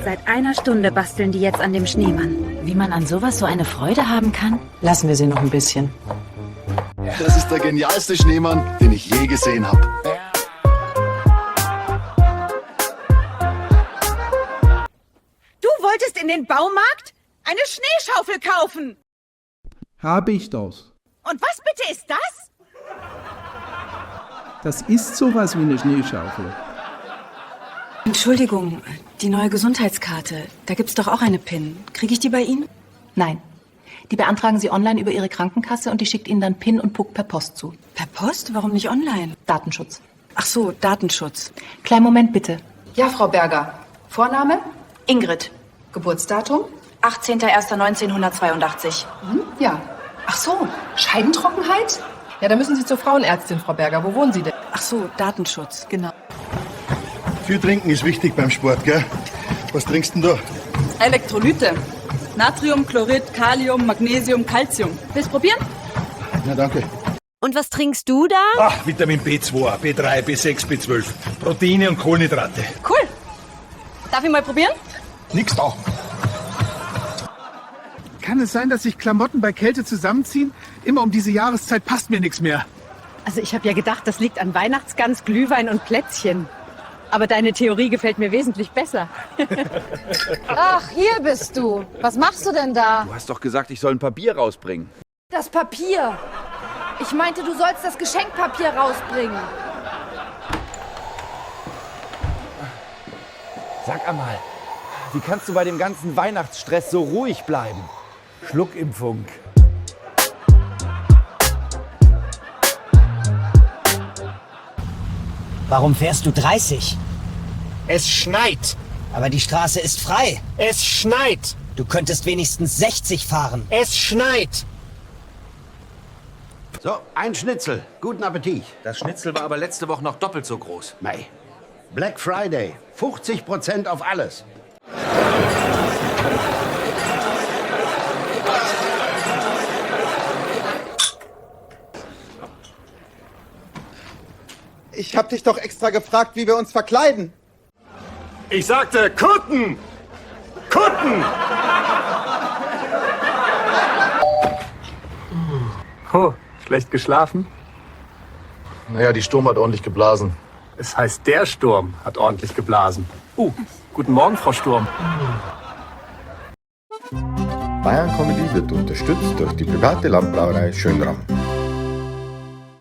Seit einer Stunde basteln die jetzt an dem Schneemann. Wie man an sowas so eine Freude haben kann? Lassen wir sie noch ein bisschen. Das ist der genialste Schneemann, den ich je gesehen habe. Du wolltest in den Baumarkt eine Schneeschaufel kaufen. Habe ich das? Und was bitte ist das? Das ist sowas wie eine Schneeschaufel. Entschuldigung, die neue Gesundheitskarte. Da gibt's doch auch eine PIN. Kriege ich die bei Ihnen? Nein. Die beantragen Sie online über Ihre Krankenkasse und die schickt Ihnen dann PIN und PUC per Post zu. Per Post? Warum nicht online? Datenschutz. Ach so, Datenschutz. Kleinen Moment bitte. Ja, Frau Berger. Vorname? Ingrid. Geburtsdatum? 18.01.1982. Mhm, ja. Ach so, Scheidentrockenheit? Ja, da müssen Sie zur Frauenärztin, Frau Berger. Wo wohnen Sie denn? Ach so, Datenschutz. Genau. Viel trinken ist wichtig beim Sport, gell? Was trinkst denn du? Elektrolyte. Natrium, Chlorid, Kalium, Magnesium, Calcium. Willst probieren? Na, danke. Und was trinkst du da? Ach, Vitamin B2, B3, B6, B12. Proteine und Kohlenhydrate. Cool. Darf ich mal probieren? Nix da. Kann es sein, dass sich Klamotten bei Kälte zusammenziehen? Immer um diese Jahreszeit passt mir nichts mehr. Also ich habe ja gedacht, das liegt an Weihnachtsgans, Glühwein und Plätzchen. Aber deine Theorie gefällt mir wesentlich besser. Ach, hier bist du. Was machst du denn da? Du hast doch gesagt, ich soll ein Papier rausbringen. Das Papier. Ich meinte, du sollst das Geschenkpapier rausbringen. Sag einmal, wie kannst du bei dem ganzen Weihnachtsstress so ruhig bleiben? Schluckimpfung. Warum fährst du 30? Es schneit. Aber die Straße ist frei. Es schneit. Du könntest wenigstens 60 fahren. Es schneit. So, ein Schnitzel. Guten Appetit. Das Schnitzel war aber letzte Woche noch doppelt so groß. Mei. Black Friday. 50% auf alles. Ich hab dich doch extra gefragt, wie wir uns verkleiden. Ich sagte Kutten! Kutten! Oh, schlecht geschlafen? Naja, die Sturm hat ordentlich geblasen. Es heißt, der Sturm hat ordentlich geblasen. Oh, guten Morgen, Frau Sturm. Bayern Comedy wird unterstützt durch die private Landbrauerei Schönram.